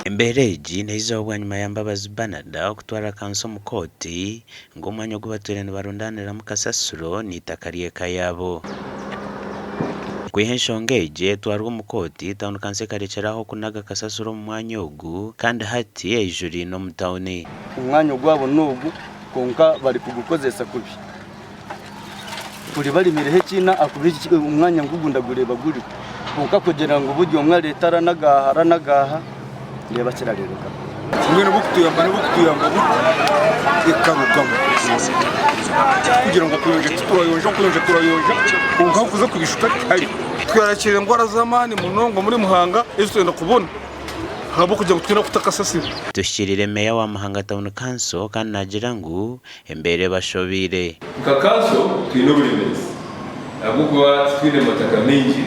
Embeera egi neizaho bwanyima ya Mbabazi Banada okutwara kanso omu kooti ngu omwanya ogu batwire nibarundaaniramu kasasiro n'eitaka ry'eka yaabo. Kwiha enshonga egi etwarwe omu kooti, tauni kanso ekarekyera aho kunaga kasasiro omu mwanya ogu kandi hati eijuriine omu tauni. Omwanya ogwabo n'ogu kwonka barikugukozesa kubi. Kuri barimireho ekiina ahakuba omwanya ngugu ndagureeba guriho kwonka kugira ngu buri omwe areete aranaga aha aranaga aha ndeeba kirareebeka kubi. Mbwenu obukutuyamba n'obukutuyamba buti ekarugamu tikugira ngu okuyonja titurayonja okuyonja turayonja kwonka ahu kuza kubishuka tihariho. Twerakiire endwara z'amaani munonga omuri Muhanga ezi twenda kubona. Ahabw'okugira ngu twine kuta kasasiro. Tuhikiriire Meeya wa Muhanga Town Council kandi naagira ngu embeera ebashobeire. Nka kanso twine oburemeezi ahabw'okuba titwine mataka maingi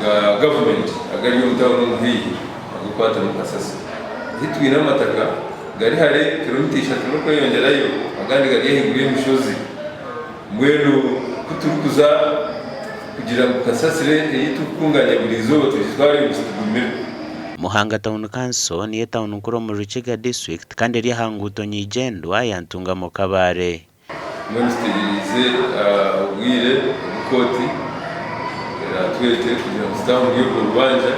ga gavumenti agari omu tauni omu haihi ag'okwatamu kasasiro. Ahi twine amataka gari hare kilomita ishatu n'okweyongyerayo agandi gari ahaiguru y'emishozi. Mbwenu ku turikuza kugira ngu kasasiro ei turikukunganya buri izooba tugitware ngu titugumire. Muhanga Town Council niyo etauni nkuru omuri Rukiga District kandi eri aha nguuto nyeigyendwa ya Ntungamo Kabale. Mbwenu tutegyereize obwire obu kooti eraatwete kugira ngu tutaahe omuri orwo rubanja,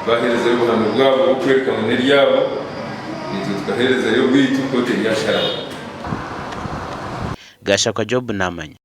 baaheerezayo obuhame bwabo obw'okworeka ngu n'eryabo, naitwe tukaheerezayo obwaitu, kooti eryasharamu. Gashakwa Job namanya.